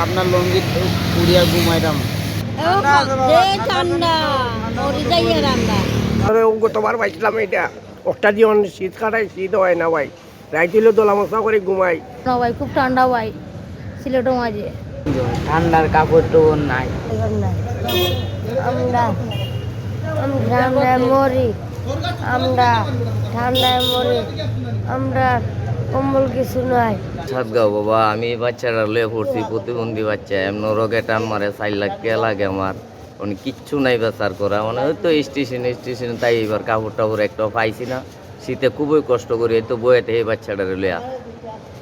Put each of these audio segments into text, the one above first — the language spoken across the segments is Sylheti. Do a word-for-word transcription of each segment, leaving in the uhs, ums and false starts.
আপনার লুঙ্গিত পুড়িয়া ঘুমাইতাম। ও, যে ঠান্ডা, মরি যাই আর আমরা। আরে, ও গতবার পাইছিলাম এটা, ওটা দিয়ে অনেক শীত কাটাই, শীত হয় না ভাই। রাইত হইলে দোলা মশলা করে ঘুমাই। না ভাই, খুব ঠান্ডা ভাই, সিলেটও মাঝে। ঠান্ডার কাপড় টাপড় নাই। আমরা, আমরা ঠান্ডায় মরি, আমরা ঠান্ডায় মরি, আমরা কম্বল কিছু নাই। সাতগাঁও বাবা, আমি এই বাচ্চাটা লয়ে পড়ছি, প্রতিবন্ধী বাচ্চা, এমন রোগে টান মারে, চার লাখ কে লাগে আমার, মানে কিচ্ছু নাই বেচার করা, মানে ওই তো স্টেশন স্টেশন, তাই এবার কাপড় টাপড় একটাও পাইছি না। শীতে খুবই কষ্ট করি, এই তো বইয়েতে এই বাচ্চাটারে লইয়া।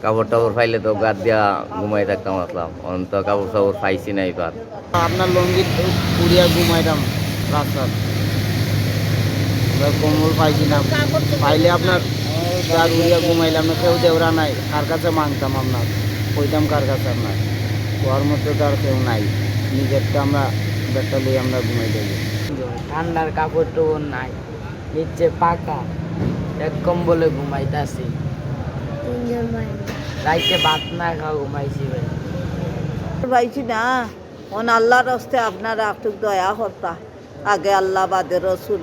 কাপড় টাপড় পাইলে তো গাদ দিয়া ঘুমাই থাকতাম আসলাম, অন তো কাপড় টাপড় পাইছি না এবার। আপনার লুঙ্গিত পুড়িয়া ঘুমাইতাম রাস্তাত। এবার কম্বল পাইছি না, পাইলে আপনার গার উড়িয়া ঘুমাইলাম না, কেউ দেওরা নাই, কার কাছে মাংতাম আপনার, কইতাম কার কাছে আপনার, ওর মতো তো আর কেউ নাই, নিজের তো আমরা বেটা লই আমরা ঘুমাই যাই। ঠান্ডার কাপড় টাপড় নাই, নিচে পাকা, এক কম্বলে ঘুমাইতাছি। তিনজন ভাই। রাইতে ভাত না খাওয়া ঘুমাইছি ভাই। পাইছি না, অন আল্লাহর হস্তে আপনারা একটু দয়া করতা। আগে আল্লাহ, বাদে রসুল,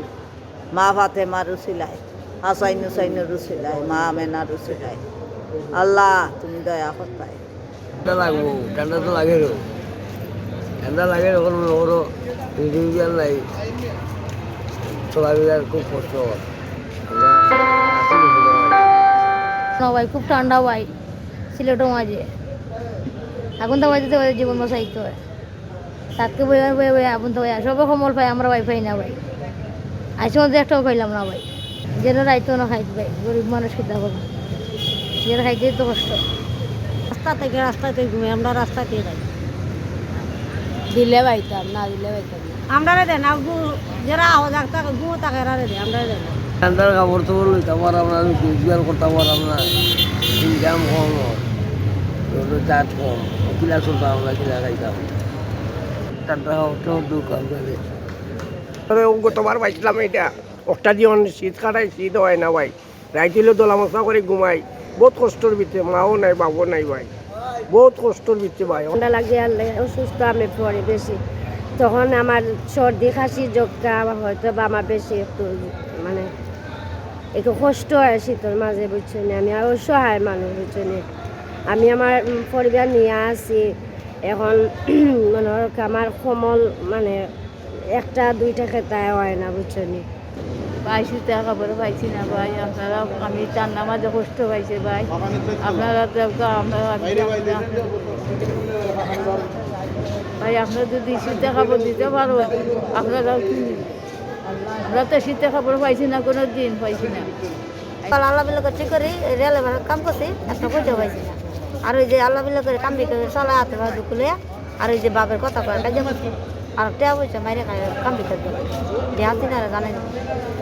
মা ফাতেমার উসিলায়, হাসাইন হুসাইনের উসিলায়, মা আমেনার উসিলায়। আল্লাহ, তুমি দয়া করতায়। ঠান্ডা লাগবো, ঠান্ডা তো লাগে রে। ঠান্ডা লাগে যখন মনে করো, ইন্ডিভিজুয়াল নাই, চলাফেরার খুব কষ্ট হয়। না ভাই, খুব ঠান্ডা ভাই, সিলেটও মাঝে। এখন তো বাজে জীবন বাঁচাইতে হয়। তাতকে বইয়া বইয়া বইয়া আগুন তো বইয়া সব কম্বল পাই, আমরা ভাই পাই না ভাই। আইসে মধ্যে একটাও পাইলাম না ভাই। যেন রাইতো না খাইতে ভাই, গরিব মানুষ কিতা করবো, যেন খাইতে তো কষ্ট। রাস্তা থেকে রাস্তাতে ঘুমে, আমরা রাস্তাতে যাই। দিলে পাইতাম, না দিলে পাইতাম না। আমরারে দেন, আর গু-, যারা আওয়াজ আগ থাকে, গু থাকে, এরারে দেন, আমরারে দেন। ঠান্ডার কাপড় চোপড় লইতাম আর আমরা রোজগার করতাম আর আমরা ইনকাম কম হয়, রোজগার চাট কম, কিলা চলতাম আমরা, কিলা খাইতাম। ঠান্ডা কাপড় চোপড় দরকার করে। আরে, ও গতবার পাইছিলাম এটা, ওটা দিয়ে অনেক শীত কাটাই, শীত হয় না ভাই। রাইত হইলে দোলা মশলা করে ঘুমাই, বহুত কষ্টর ভিতরে, মাও নাই, বাবাও নাই ভাই, বহুত কষ্টর ভিতরে ভাই। ঠান্ডা লাগে আর লাগে, অসুস্থ আমি পড়ি বেশি, তখন আমার সর্দি, কাশি, যক্ষা, হয়তো বা আমার বেশি একটু, মানে, একটু কষ্ট হয় শীতর মাঝে, বুঝছো নি? আমি আর অসহায় মানুষ, বুঝছো নি? আমি আমার, উম, পরিবার নিয়া আছি, এখন মনে হয় আমার কম্বল, মানে, একটা দুইটা খেতায় হয় না, বুঝছো নি? ভাই, শীতে কাপড় পাইছি না ভাই, আপনারা, আমি ঠান্ডা মাঝে কষ্ট পাইছি ভাই, আপনারা তো, আমরা, আমি, ভাই, আপনারা যদি শীতে কাপড় দিতে পারো, আপনারাও কিনি। আমরা তো শীতে কাপড় পাইছি না, কোনো দিন পাইছি না। আল্লাহ বিল্লাহ করে ঠিক করি, রেলে মানে কাম করছি, একটা পয়সা পাইছি না। আর ওই যে আল্লাহ বিল্লাহ করে কাম বিক্রি করে, সালা হাতে বা দুকুলে, আর ওই যে বাপের কথা কয়, কাজে করছি। আর টেয়া পয়সা মাইরে খায়, কাম বিক্রি করে। যে হাতি না জানে না।